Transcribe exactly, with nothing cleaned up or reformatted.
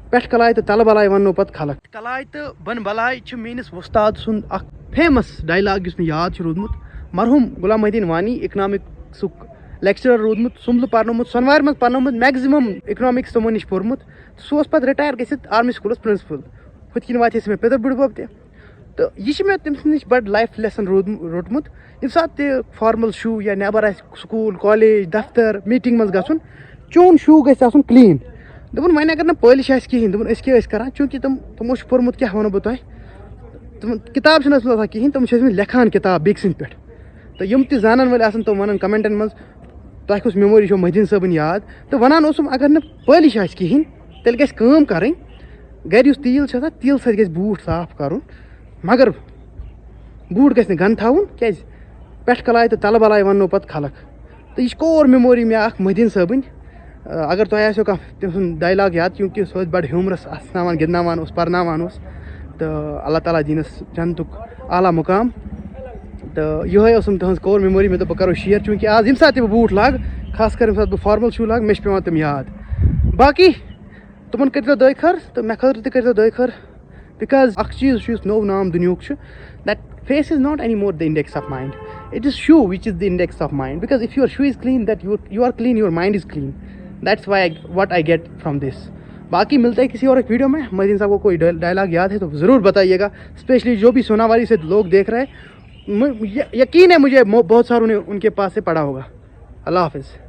پٮ۪ٹھ کلایہِ تہٕ تلہٕ بلایہِ وننو پتہٕ خلق۔ کلایہِ تہٕ بن بلایہِ چھِ میٲنِس وۄستاد سُنٛد اکھ فیمس ڈائلاگ، یُس مےٚ یاد چھُ روٗدمُت۔ مرحوم غلام محی الدین وانی، اکنامکسُک لیکچرر روٗدمُت، سُمبلہٕ پرنومُت، سۄنوارِ منٛز پرنومُت، میکزِمم اکنامکس تِمو نِش پوٚرمُت۔ سُہ اوس پتہٕ رِٹایَر گٔژھِتھ آرمی سکوٗلس پرنسپل۔ ہُتھ کِنۍ واتہِ ہے سُہ مےٚ پِتُر بٕڈبب تہِ۔ تہٕ یہِ چھِ مےٚ تٔمۍ سٕنٛدِ نِش بَڑٕ لایف لیسن روٗد-، روٚٹمُت۔ ییٚمہِ ساتہٕ تہِ فارمل شوٗ یا نٮ۪بر آسہِ سکوٗل، کالج، دفتر، میٖٹِنٛگ منٛز گژھُن، چون شوٗ گژھِ آسُن کٕلیٖن۔ دوٚپُن، وۄنۍ اگر نہٕ پٲلِش آسہِ کِہیٖنۍ، دوٚپُن، أسۍ کیٛاہ ٲسۍ کران؟ چوٗنٛکہِ تِم، تِمو چھُ پوٚرمُت، کیٛاہ وَنو بہٕ تۄہہِ، تِمن کِتاب چھِنہٕ ٲسمٕژ آسان کِہیٖنۍ، تِم چھِ ٲسمٕتۍ لیکھان کِتاب بیٚکہِ سٕنٛدِ پٮ۪ٹھ۔ تہٕ یِم تہِ زانن وٲلۍ آسن، تِم وَنن کمنٹن منٛز، تۄہہِ کُس میموری چھو محی الدین صٲبٕنۍ یاد؟ تہٕ وَنان اوسُم، اگر نہٕ پٲلِش آسہِ کِہیٖنۍ، تیٚلہِ گژھِ کٲم کَرٕنۍ، گَرِ یُس تیٖل چھُ آسان، تیٖلہٕ سۭتۍ گژھِ بوٗٹھ صاف کَرُن، مگر بوٗٹھ گژھِ نہٕ گنٛدٕ تھاوُن، کیٛازِ پٮ۪ٹھٕ کَلاے تہٕ تَلہٕ بَلاے وَننو پَتہٕ خلق۔ تہٕ یہِ چھِ core memory مےٚ اَکھ محی الدین صٲبٕنۍ۔ اگر تۄہہِ آسیو کانٛہہ تٔمۍ سُنٛد ڈایلاگ یاد، کیونکہ سُہ اوس بَڑٕ ہیوٗمرَس اَسناوان، گِنٛدناوان اوس، پَرناوان اوس۔ تہٕ اللہ تعالیٰ دِیٖنَس جنتُک اعلیٰ مقام۔ تہٕ یِہوٚے اوسُم تُہٕنٛز core memory، مےٚ دوٚپ بہٕ کَرو share، چوٗنٛکہِ آز ییٚمہِ ساتہٕ تہِ بہٕ بوٗٹھ لاگہٕ، خاص کر ییٚمہِ ساتہٕ بہٕ formal shoe لاگہٕ، مےٚ چھِ پٮ۪وان تِم یاد۔ باقٕے تِمَن کٔرۍزیو دۄیہِ خٲر تہٕ مےٚ خٲطرٕ تہِ کٔرۍزیو دۄیہِ خٲر، because اَکھ چیٖز چھُ، یُس نوٚو نام دُنیاہُک چھُ، that face is not anymore the index of mind. It is shoe which is the index of mind, because if your shoe is clean, that you, you are clean, your mind is clean. That's why I, what I get from this. باقی ملتے ہیں کسی اور ایک video میں۔ محی الدین صاحب کو کوئی dial-, dialogue یاد ہے تو ضرور بتائیے گا، اسپیشلی جو بھی سوناواری سے لوگ دیکھ رہے ہیں، م-، ی-، یقین ہے مجھے، مو-، بہت ساروں نے ان کے پاس سے پڑھا ہوگا۔ اللہ حافظ۔